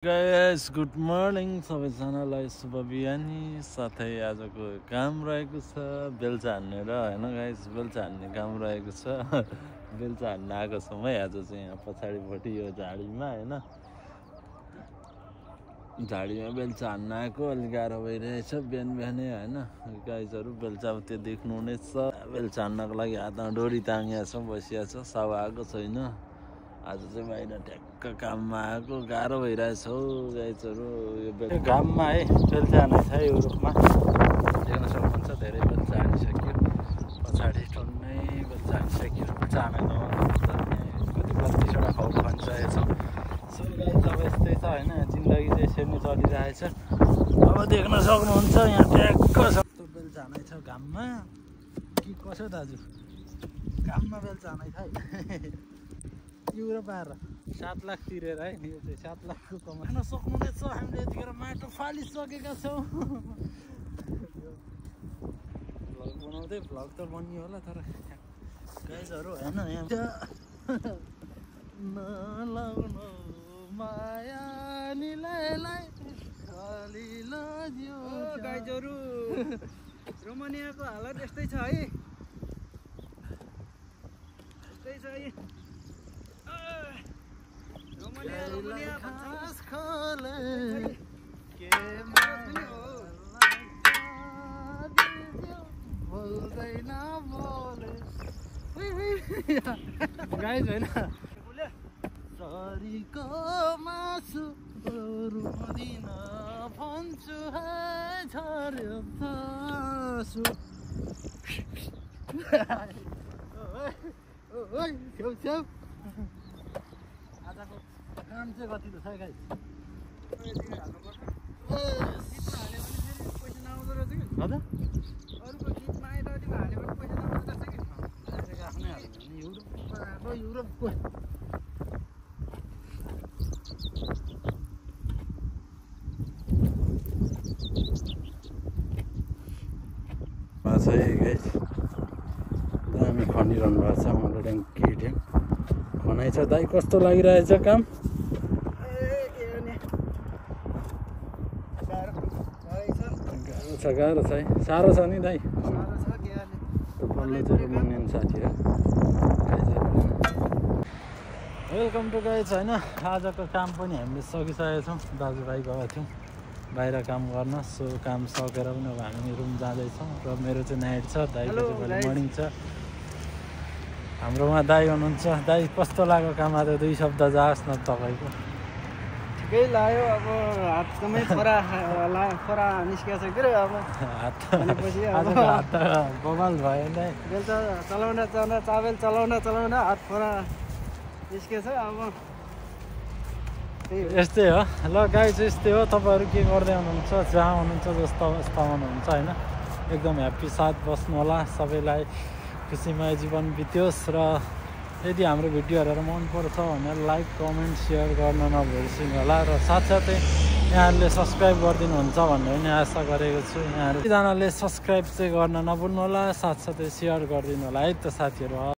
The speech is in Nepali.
गाइस गुड मर्निङ सबैजनालाई शुभ बिहानी। साथै आजको काम रहेको छ बेल्चा हान्ने र हैन गाइस, बेल्चा हान्ने काम रहेको छ। बेल्चा हान्न आएको छौँ है आज चाहिँ यहाँ पछाडिपट्टि यो झाडीमा हैन, झाडीमा बेल्चा हान्न आएको। अलिक गाह्रो भइरहेछ बिहान बिहानै हैन गाइसहरू। बेल्चा त्यो देख्नु नै छ, बेल्चा हान्नको लागि हातमा डोरी ताङ्या छ, बसिया छ, साउ आएको छैन। आज चाहिँ बाहिर ठ्याक्क काममा आएको, गाह्रो भइरहेछ हौ गाइजहरू। यो घाममा है बेल्चा हान्ने छ यो रूपमा देख्न सक्नुहुन्छ। धेरै बेल्चा हानिसक्यो, पछाडि टन्नै बेल्चा हानिसक्यो। बेल्चा हानेको कति 32वटा खाउ भनिसकेको छौँ। सो गाइज अब यस्तै छ होइन, जिन्दगी चाहिँ यसरी नै चलिरहेछ। अब देख्न सक्नुहुन्छ यहाँ ट्याक्क सक्दो बेल्चा हानै छ घाममा कि कसो दाजु, घाममा बेल्चा हानै छ है। युरो पाएर 7 लाख तिरेर है, यो चाहिँ 7 लाखको कमाउन सक्नुहुनेछ। हामीले यतिखेर माटो फालिसकेका छौँ। भ्लग बनाउँदै भ्लग त बनियो होला, तर गाइजहरू होइन यहाँ नलाउनु माया निलाई खाली लाग्यो। गाइजहरू रोमानियाको हालत यस्तै छ है, यस्तै छ है। रोमानिया खास खोले के बोल्दैन बोले गाइज होइन, सरीको मासु रुँदिन भन्छु है झर्यो तासु। छेउ आजको काम चाहिँ कति छ गाइस? पैसा नआउँदो रहेछ कि हजुर, अरूको गीतमा आइरहने हाल्यो भने पैसा नआउँदो रहेछ कि। आफ्नै हाल्नु भने युरोपमा आएको, युरोपको चाहिँ गाइस दामी खनिरहनु भएको छ। मलाई ट्याङ्की ट्याङ खनाइ छ। दाइ कस्तो लागिरहेछ काम? गाह्रो छ है, साह्रो छ नि दाइ। पल्लो चाहिँ रोमानियन साथी हो। वेलकम टु गाइज होइन, आजको काम पनि हामीले सकिसकेका छौँ। दाजुभाइ गएको थियौँ बाहिर काम गर्न। सो काम सकेर पनि अब हामी रुम जाँदैछौँ र मेरो चाहिँ नाइट छ, दाइको चाहिँ भोलि मर्निङ छ। हाम्रो उहाँ दाइ हुनुहुन्छ। दाइ कस्तो लाग्यो काम? आज 2 शब्द जाओस् न तपाईँको। ठिकै लाग्यो, अब हातमै फोरा निस्किएको छ के अब हात भनेपछि अब हात त बवाल भयो नि। बेल्चा चलाउन चाबेल चलाउन हात फोरा निस्किएको छ। अब यस्तै हो ल गाइज, यस्तै हो। तपाईँहरू के गर्दै हुनुहुन्छ, जहाँ हुनुहुन्छ, जस्तो अवस्थामा हुनुहुन्छ होइन, एकदम ह्याप्पी साथ बस्नु होला। सबैलाई खुसीमय जीवन बित्योस्। र यदि हाम्रो भिडियो हेरेर मनपर्छ भने लाइक कमेन्ट सेयर गर्न नबिर्सिनु होला। र साथसाथै यहाँहरूले सब्सक्राइब गरिदिनुहुन्छ भन्ने पनि आशा गरेको छु। यहाँहरू सबैजनाले सब्सक्राइब चाहिँ गर्न नभुल्नु होला, साथसाथै सेयर गरिदिनु होला है त साथीहरू।